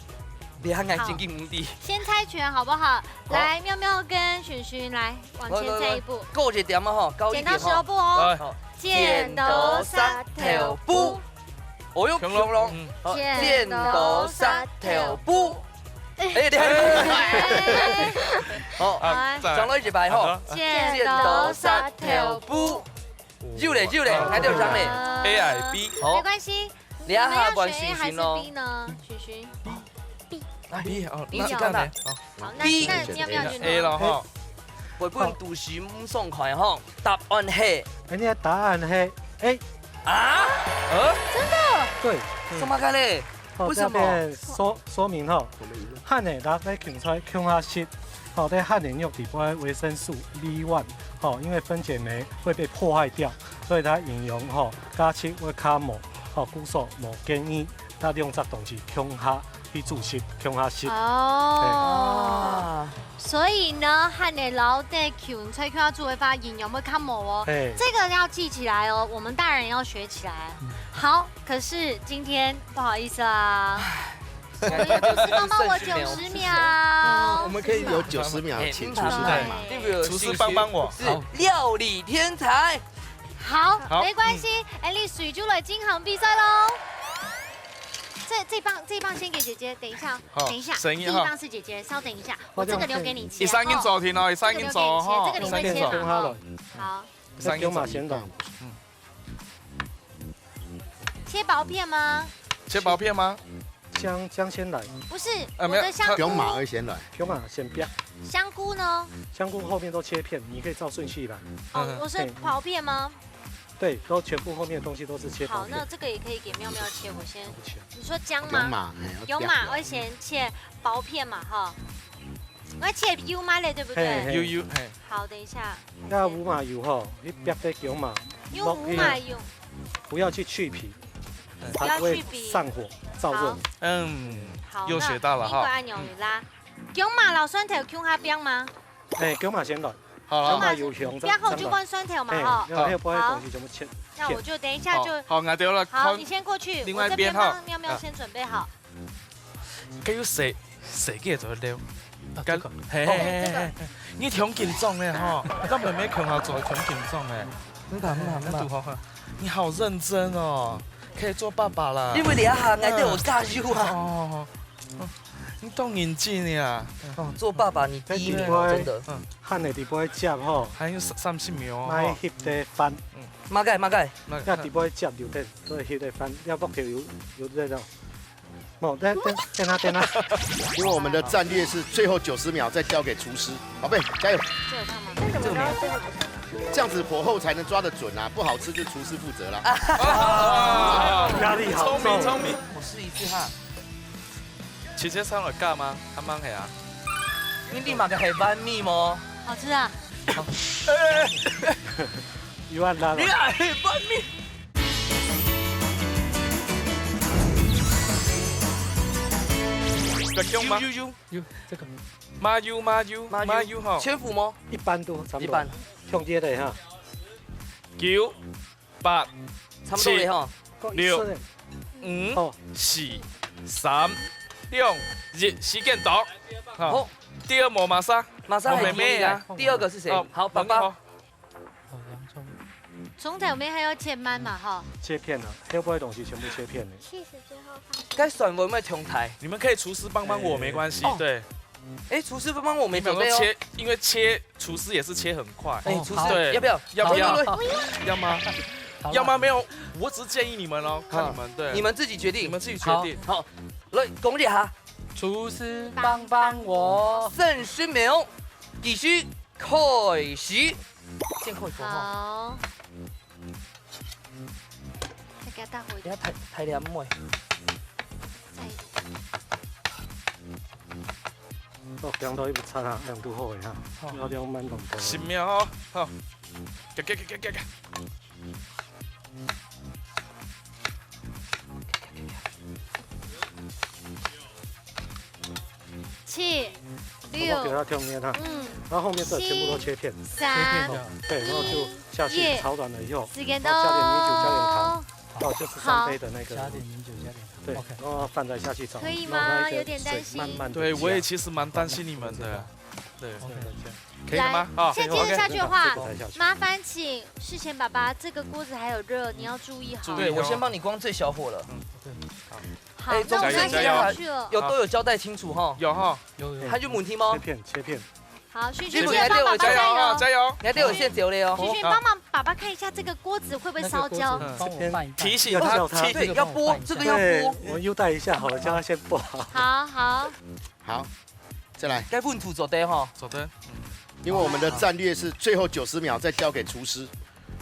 這下𠊎正經毋知。好，先猜拳好不好？好。來，妙妙跟璇璇來，往前站一步。來，來，來，高一點嘛吼，高一點吼。剪刀石頭布哦。來。好。剪刀石頭布。哦喲，強咯。強咯。嗯。好，剪刀石頭布。 欸，你還好。好，啊，再來。上來一擺吼。好的。剪刀石頭布。有咧，有咧，還有上咧。A還B。好。沒關係，你們要選A還是B呢？璇璇。B，哦，你選。那，那，那，好。好，那，那你要不要選呢？A了哈。會分肚屎毋爽快吼。答案係。欸，你的答案係A。啊？呃？真的？對。做麼个咧？ 哦，為什麼？這邊說，說明吼，蜆仔拿个芹菜共下食，吼，這蜆仔肉裡背維生素B one，吼，因為分解酶會被破壞掉，所以它營養吼價值會較無，吼，故所無建議拿兩隻東西共下去煮食，共下食。哦。所以呢，蜆仔摎這芹菜共下煮个話，營養會較無哦。嘿。這個要記起來哦，我們大人要學起來。嗯。好， 可是今天不好意思啦，我們有廚師幫幫我九十秒。我們可以有九十秒，請廚師幫忙。對。廚師幫幫我。是料理天才。好，好。沒關係，𫣆俚隨就來進行比賽囉。這，這棒，這棒先給姐姐，等一下，好，等一下，聲音哈。第一棒是姐姐，稍等一下，我這個留給你切。一三斤做定哦，一三斤做吼，這個留給你切，這個留給你切嘛，一三斤做。哈。好。一三斤做。這薑嫲先來。嗯。 切薄片嗎？切薄片嗎？薑，薑先來。不是，呃，沒有，我的香菇。薑嫲愛先來。薑嫲先煏。香菇呢？香菇後面都切片，你可以照順序來。哦，嗯。我是薄片嗎？對，都全部後面的東西都是切薄片。好，那這個也可以給妙妙切，我先，我切。你說薑嗎？薑嫲，哎，要煏。薑嫲，我先切薄片嘛，哈。我切幼嫲咧，對不對？嘿，嘿。幼幼，嘿。好，等一下。 該烏麻油吼，你煏个薑嫲，用烏麻油。落去，不要去去皮，嗯。它會上火，燥熱。好。嗯，好，又學到了哈。那你過來牛油啦。薑嫲摎蒜頭共下煏嗎？哎，薑嫲先來，好了。薑嫲有香，煏好就放蒜頭嘛，嘿，吼。然後還有把東西全部切，好。那我就等一下就，好，好，那就來看，好，你先過去，另外一邊哈。我這邊幫妙妙先準備好。啊。 該有細，細个就了。啊，該，這個。嘿，哦，嘿，嘿，這個。嘿，嘿，你忒緊張咧吼，跟妹妹共下做忒緊張咧。毋怕，毋怕，毋怕。你好認真哦，可以做爸爸啦。因為你還還在我加油啊。哦，哦，哦，你當認真呀。哦，做爸爸你第一名哦，真的。嗯。蜆仔裡背接吼，還有三，三十秒哦。莫熻个飯。嗯。麼个，麼个？該裡背接有个，所以熻个飯，要不就有，有這種。哦，等等等啊等啊，因为我们的战略是最后九十秒再交给厨师，宝贝，加油！这有烫吗？这个没有。这样子火候才能抓得准啊，不好吃就厨师负责啦。啊，压力好重。聪明聪明。我试一次哈。直接上来干吗？阿妈系啊？你立马个系番米么？好吃啊！一万拉了。你系番米。有用吗？有有有。有这个麻油麻油麻油哈。千伏吗？一般都差不多。一般。用接的哈。九八差不多的哈。六五四三两一，时间到。好，第二模马上，马上很容易啊。第二个是谁？好，爸爸。从头面还要切慢嘛哈。切片了，黑不会东西全部切片了。气死之后放。该选我有没有同台？你们可以厨师帮帮我，没关系。对。哎，厨师帮帮我没准备哦。切，因为切厨师也是切很快。哎，厨师要不要？要不要？要吗？要吗？没有，我只是建议你们哦，看你们，对，你们自己决定，你们自己决定。好，来讲一下，厨师帮帮我，三十秒，计时开始，先开火哈。好。再给它大火一点。你要太太亮妹。再一点。哦，两头一不差啦，两度后尾哈，要两慢动作。十秒哦，好，给给给给给给。七六，给它跳面哈，嗯，然后后面这全部都切片，三，对，然后就下去炒软了以后，时间到，加点米酒，加点糖，哦，就是三杯的那个，加点米酒，加点糖，对，然后放在下去炒，可以吗？有点担心，慢慢，对我也其实蛮担心你们的，对，这样。可以了吗？啊，现在接着下去的话，这个才下去麻烦请世贤爸爸，这个锅子还有热，你要注意好。对，我先帮你关最小火了。嗯，好，那我们要接下去了。有都有交代清楚哈。有哈，有有。他就母题吗？切片切片。好，旭旭记得帮爸爸加油加油，加油！你还得有现折了哦。旭旭帮忙爸爸看一下这个锅子会不会烧焦。这边提醒要叫他，对，要拨这个要拨。我优待一下好了，叫他先拨好。好好。好，再来，该问题做得哈，做得，因为我们的战略是最后九十秒再交给厨师，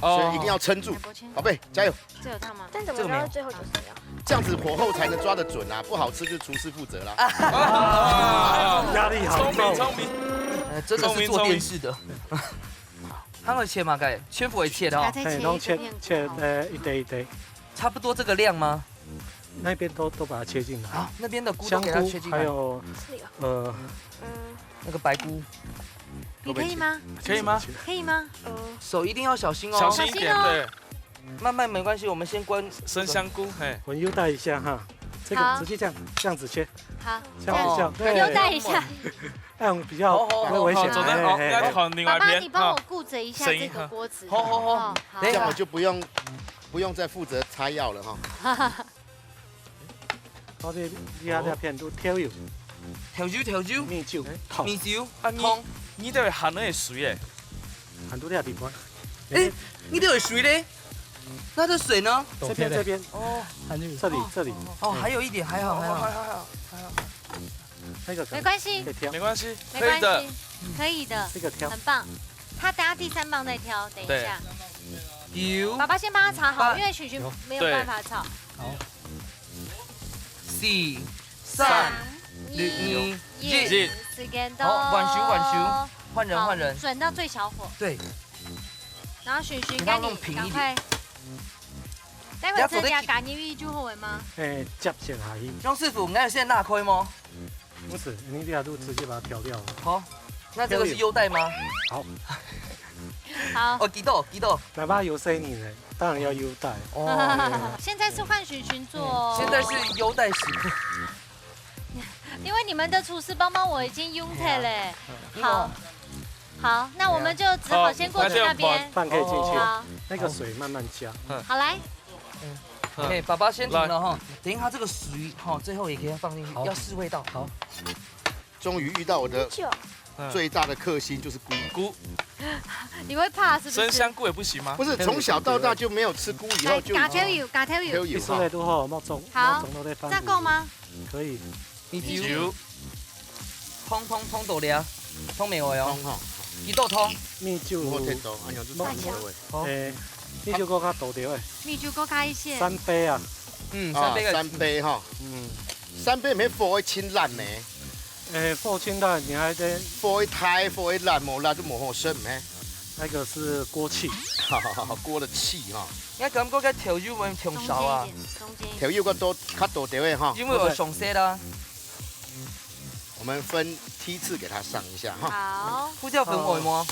所以一定要撑住，宝贝加油！这有烫吗？但怎么知道最后九十秒？这样子火候才能抓得准啊，不好吃就厨师负责啦。压力好重，聪明，呃，真的是做电视的。他们切嘛，该全部会切的哦，哎，然后切切呃一堆一堆，差不多这个量吗？那边都都把它切进来。好，那边的菇都给它切进来。还有呃，那个白菇，你可以吗？可以吗？可以吗？手一定要小心哦，小心一点，对。慢慢没关系，我们先关生香菇，嘿，我优待一下哈，这个直接这样这样子切，好，这样比较优待一下，这样比较不会危险。走的哦，那就换另外一边。爸爸，你帮我顾着一下这个锅子，好好好，好，这样我就不用不用再负责擦药了哈。好的，你看这片都调油，调油调油，米酒，米酒，啊你你都会含那个水诶，含都在里边。哎，你都有水嘞？那这水呢？这边这边哦，这里这里哦，还有一点，还好还好。还好还好还好，那个没关系，可以调，没关系，没可以的关。系，可以的，这个调很棒。他等下第三棒再挑，等一下。有，爸爸先帮他炒好，因为许许没有办法炒。好，四三二一，时间到。好，换手换手，换人换人，转到最小火。对，然后许许，该你赶快。待会再加咖啡就好了吗？哎，接下来。张师傅，你要先拿开吗？不是，你这样就直接把它调掉了。好，那这个是优待吗？好，好，哦，几多几多，哪怕有声音呢，当然要优待。哦，现在是换许许做，现在是优待食谱。因为你们的厨师帮帮我已经用菜嘞。好，好，那我们就只好先过去那边。饭可以进去，好，那个水慢慢加。好来。哎，爸爸先停了哈，等一下这个水哈，最后也可以放进去，要试味道。好，终于遇到我的最大的克星就是菇菇。你會怕是不是？生香菇也不行嗎？不是，從小到大就沒有吃菇，以後就加豆油，加豆油。豆油哈。你說的都好，莫種，好，莫種都在放。再夠嗎？可以。米酒。湯，湯，湯倒了，湯沒有喲。湯哈。幾多湯？米酒。莫忒多，哎呀，這太香。好。誒，米酒過較多點誒。米酒過加一些。三杯啊。嗯，啊，三杯个。三杯哈。嗯。三杯毋係火會清爛咩？誒，火清爛，你還得火會大，火會爛，無爛就無好食咩？那個是鍋氣。鍋的氣哈。我感覺該豆油會忒少啊。中間一點，中間一點。豆油較多，較多點誒哈。因為有上色啦。我們分梯次給它上一下哈。好。胡椒粉愛無？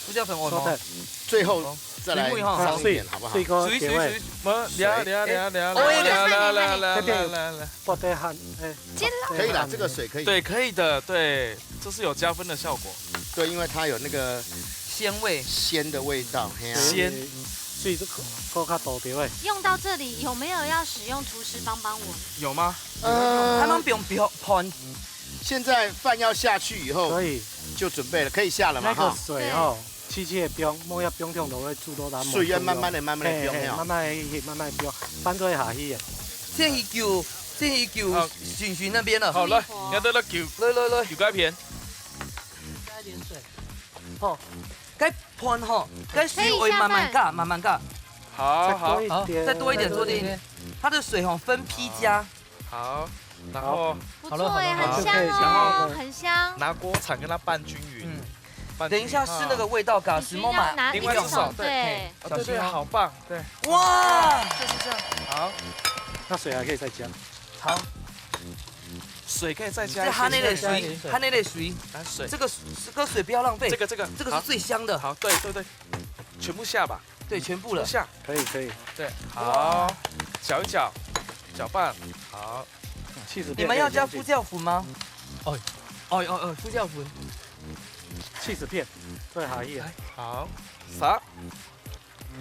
胡椒粉愛無？最後再來上一點，好不好？水，水，水，水，無，來，來，來，來，來，來，來，來，來，來。 不得喊，哎，可以啦，這個水可以。對，可以的，對，這是有加分的效果。對，因為它有那個鮮味。鮮的味道，嘿啊。鮮。所以這個，夠較多的味。用到這裡，有沒有要使用廚師幫幫我？有嗎？呃，還蠻不用，不用盤。現在飯要下去以後，可以。就準備了，可以下了嘛，那個水哦，哈。 試試會冰，莫要冰忒落去煮到難。水要慢慢地、慢慢地冰，嘿，嘿，嘿哦。慢慢地、慢慢地冰，飯就會下去个。先去救，先去救好。璇璇那邊了。好，來，你看這個救，來，來，來。救該片。加一點水。好。該盤吼，該水會慢慢加，可以下飯。慢慢加。好，好。再多一點。好，再多一點，再多一點。多一點。它的水吼，分批加。 好，然後不錯耶，好了，好了，很香哦，好了。很香。拿鍋鏟跟它拌均勻，嗯。拌均勻。等一下試那個味道，嘎，你需要拿另外一隻手，對，對，小心哦。哦，對，對，好棒，對。哇！就是這樣，好。那水還可以再加。好。水可以再加一些。這還有點水，還有點水。拿水。這個，這個水不要浪費。這個，這個，這個是最香的。好，好，對，對，對，全部下吧。 對，全部了。不像。可以，可以。對，好，攪一攪，攪拌，好。起司片你們要加胡椒粉嗎？哦，哦，哦，哦，胡椒粉。起司片，對，好，一點。好，撒。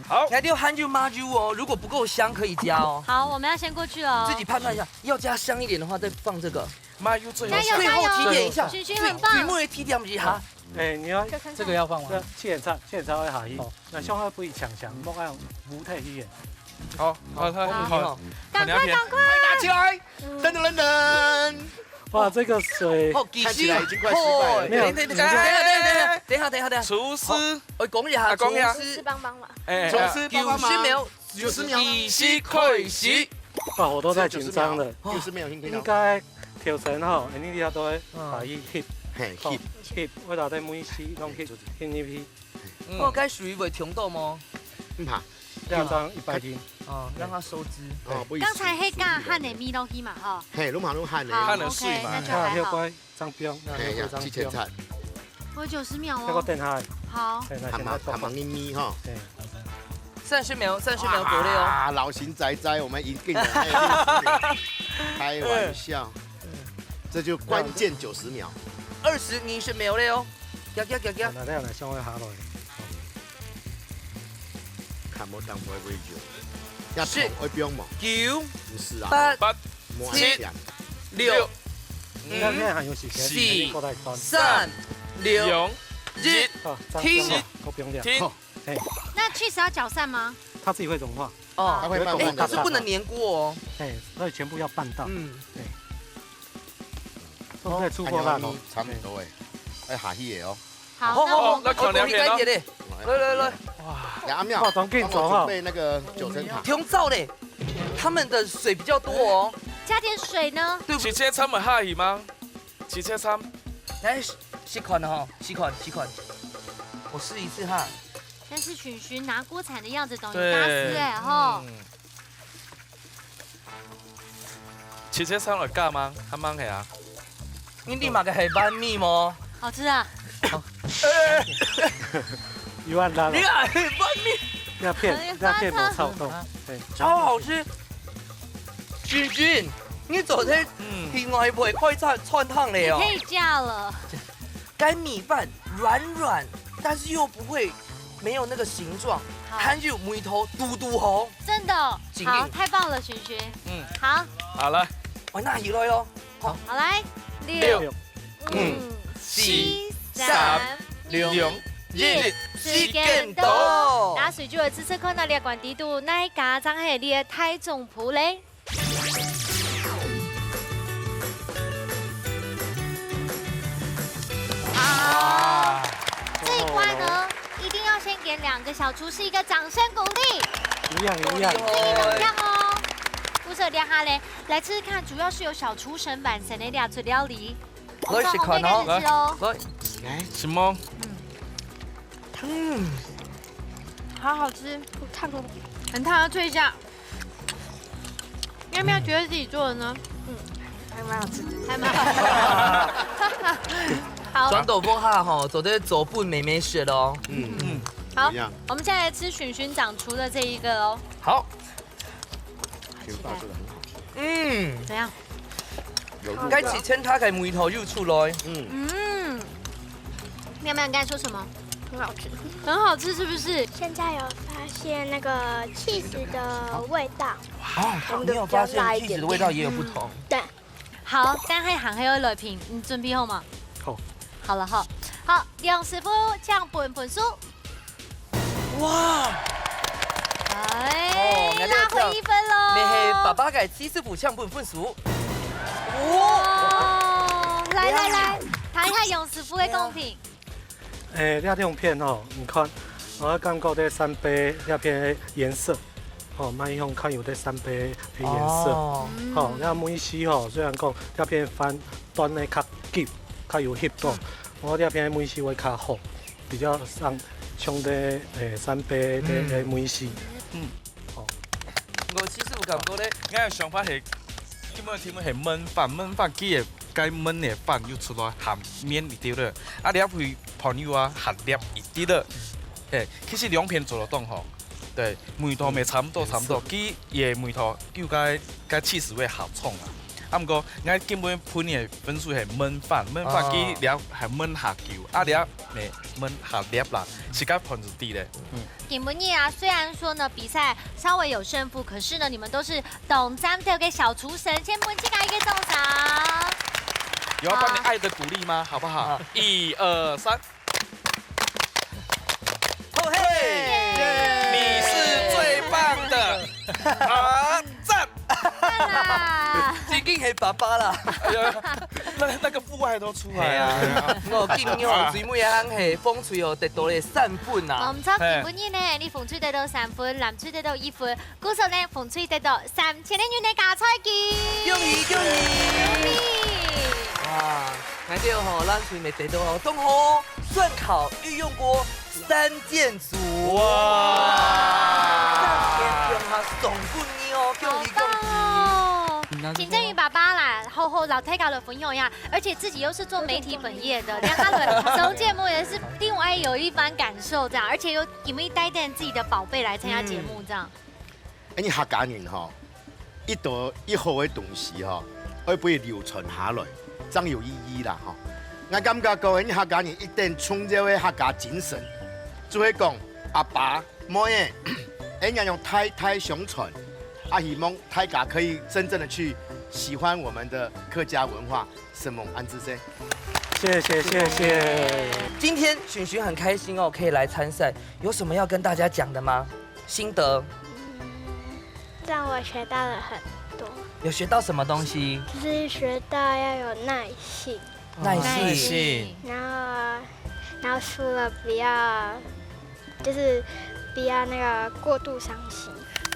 好。還有還有麻油哦，如果不夠香可以加哦。好，我們要先過去哦。自己判斷一下，要加香一點的話，再放這個。麻油最好。加油，最後提點一下，加油，璇璇很棒。最，最後提點一下。 哎，你要這個要放嗎？這七層菜，七層菜會下去。哦。那上海不會強強，莫愛烏太去的。好，好，好，好，好。趕快，趕快。拿起來，噔噔噔噔。哇，這個水好，看起來已經快失敗了。沒有，等一下，等一下，等一下，等一下。廚師。我講一下，啊，講一下。廚師幫幫忙。哎，廚師幫幫忙。九十秒，九十秒。計時開始。哇，我都在緊張了。九十秒，九十秒，應該 調成吼，恁呢你都會把伊翕，嘿，翕。翕，我到底每時攏翕，翕入去。嗯。哦，該水會忒多嗎？毋怕。這樣裝一百斤。哦，讓它收汁。哦，不好意思。剛才彼个หั่个米落去嘛，吼。嘿，攏嘛攏หั่个。好，หั่个水嘛。OK，那就還好。你看，要乖，這樣標，那就這樣標。嘿呀，七千菜。 我有九十秒哦。再過等下。好。等下，還蠻，現在動。還蠻硬硬吼。對。三十秒，三十秒過了哦。啊，老型仔仔，我們已經了，還有六十秒。開玩笑。這就關鍵九十秒。二十、二十秒了哦。行，行，行，行。那這樣來，稍微下落來。看無當會不會久？要十、桶會不用嗎？九、毋係啊。八、八、七、六、五、那現在還有時間，四、還有過來關。三、兩、一。啊，這樣，停。這樣夠不用了。停。好。 嘿。那cheese要攪散嗎？它自己會融化。哦。它會慢慢地哎，可是不能黏鍋哦。嘿，所以全部要拌到。嗯。嘿。都在出鍋啦，哦。差不多哎，愛下去的哦。好，好，好，那我，那烤涼面哦。我，我，我，來，來，來。哇。來，阿妙，化妝品幫我準備那個九層塔。不用燥嘞，他們的水比較多哦。加點水呢？對不起。直接摻落下去嗎？ 直接摻。來，試看吼，試看，試看。我試一次哈。但是璇璇拿鍋鏟的樣子，當有家私哎吼。對。嗯。直接摻落加嗎？還蠻係啊。你立馬个係拌麵無？好吃啊。一萬單哦。你還係拌麵？要騙，要騙我操控。哎。超好吃。君君， 你昨天，嗯。去外背開餐，餐廳了哦。你可以嫁了。該米飯軟軟，但是又不會沒有那個形狀，好。還有味道嘟嘟好。真的哦，緊緊。好，太棒了，璇璇。嗯。好。好了。我拿起來咯。好。好，來，六、六、五、五、四、四、三、三、兩、兩、一、時間到。拿水就有試試看啊，這罐底肚哪一家正係你个大總鋪咧？啊，這一關呢，一定要先給兩個小廚師一個掌聲鼓勵。一樣一樣。一樣哦。故所這下咧，來試試看，主要是由小廚神完成的這出料理。 來試看哦。從紅隊開始吃哦。來，來，什麼？嗯，好好吃，很燙哦。很燙，要吹一下。妙妙覺得自己做的呢？嗯，還蠻好吃的。還蠻好吃。好，轉到屋下吼，做得做分妹妹食哦。嗯，嗯，好，一樣。我們現在來吃尋尋掌廚的這一個哦。好。 甜辣做得很好吃。嗯，怎樣？有入味。該之前它个味道又出來。嗯，嗯，妙妙，你剛才說什麼？很好吃。很好吃是不是？現在有發現那個 cheese 的味道。哦，你有發現 cheese 的味道也有不同。對。好，等下行還有來評，你準備好嗎？好。好了哈。好，梁師傅請分分數。 哇！哎，哦，拿回一分咯。你係爸爸个七十五項分分數。哦，來來來，看一下楊師傅个公平。誒，這兩片吼，你看，我感覺這三杯這片个顏色，吼，蠻像較有這三杯个顏色。哦。吼，這味緒吼，雖然講這片飯端个較急，較有翕到，嗯。我這片味緒會較好。 比較像，像這，誒，三杯个，嗯。个味緒。嗯。哦。我其實有感覺咧，𠊎个想法係，根本題目係燜飯，燜飯佢个該燜个飯又出來鹹綿一滴了，啊，這位朋友啊，鹹粒一滴了。誒，其實兩片做得當好。 對，味道乜差毋多，嗯，差毋多，佢个味道又該，該其實會較重啊。啊，毋過，𠊎根本分个分數係燜飯，燜飯佢這係燜較久，啊，這乜燜較粒啦，自家盤子底咧。嗯。今晡日啊，雖然說呢，比賽稍微有勝負，可是呢，你們都是當讚个小廚神，先分自家一個掌聲。有要幫你愛的鼓勵嗎？好不好？好。一二三。 好嘿，耶！你是最棒的。啊，讚！讚啦！已經係爸爸啦。哎呀，那，那個父愛都出來了。係啊，我今日最尾一項係紅隊哦，得到了三分啊。無毋著，今晡日呢，你紅隊得到三分，藍隊得到一分， 故所呢，紅隊得到三千个銀个加菜金。恭喜，恭喜！恭喜！哇，𠊎兜吼，藍隊乜得到吼，當好，酸烤御用鍋三件組。哇！三件共下送分你哦，恭喜，恭喜！好棒哦！嗯，那是什麼？請振宇爸爸啦，好好摎大家來分享一下，而且自己又是做媒體本業的，兩家人上節目也是另外有一番感受，這樣，而且又因為帶帶自己的寶貝來參加節目，這樣。嗯。 𠊎等客家人吼，一到一好个東西吼，愛分佢流傳下來，正有意義啦吼。𠊎感覺講，𠊎等客家人一定充滿个客家精神，就係講阿爸、妹仔，𠊎等用代代相傳，啊，希望大家可以真正的去喜歡我們的客家文化，承蒙恁仔細。謝謝，謝謝。今天尋尋很開心哦，可以來參賽，有什麼要跟大家講的嗎？ 心得。讓我學到了很多。有學到什麼東西？就是學到要有耐心，耐心。耐心。然後，然後輸了不要，就是不要那個過度傷心。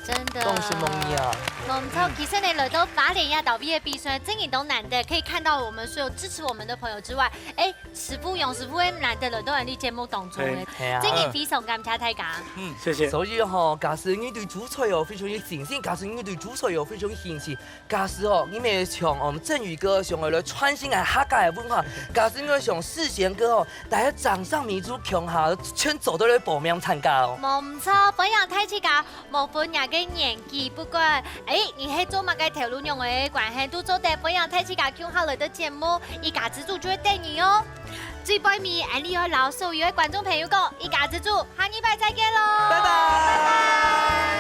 真的。恭喜夢怡啊。無毋著，其實呢，來到花蓮這兜位个比賽，真个都難得，可以看到我們所有支持我們的朋友之外，誒， 師傅、楊師傅个難得來到𠊎等節目當中咧，嘿。係啊。真个非常感謝大家。嗯，謝謝。所以吼，假使你對煮菜哦非常有信心，假使你對煮菜哦非常有興趣，假使哦，你乜想哦，振宇哥想要來傳承𠊎客家个文化，假使你想世賢哥哦，大家掌上明珠共下全做得來報名參加哦。無毋著，歡迎大自家 無分若个年紀，不管，誒，你係做麼个頭路樣个關係，都做得歡迎大自家共下來到節目，一家之煮就會等你哦。最尾，𠊎等愛摎所有个觀眾朋友講，一家之煮，下禮拜再見咯，拜拜。拜拜。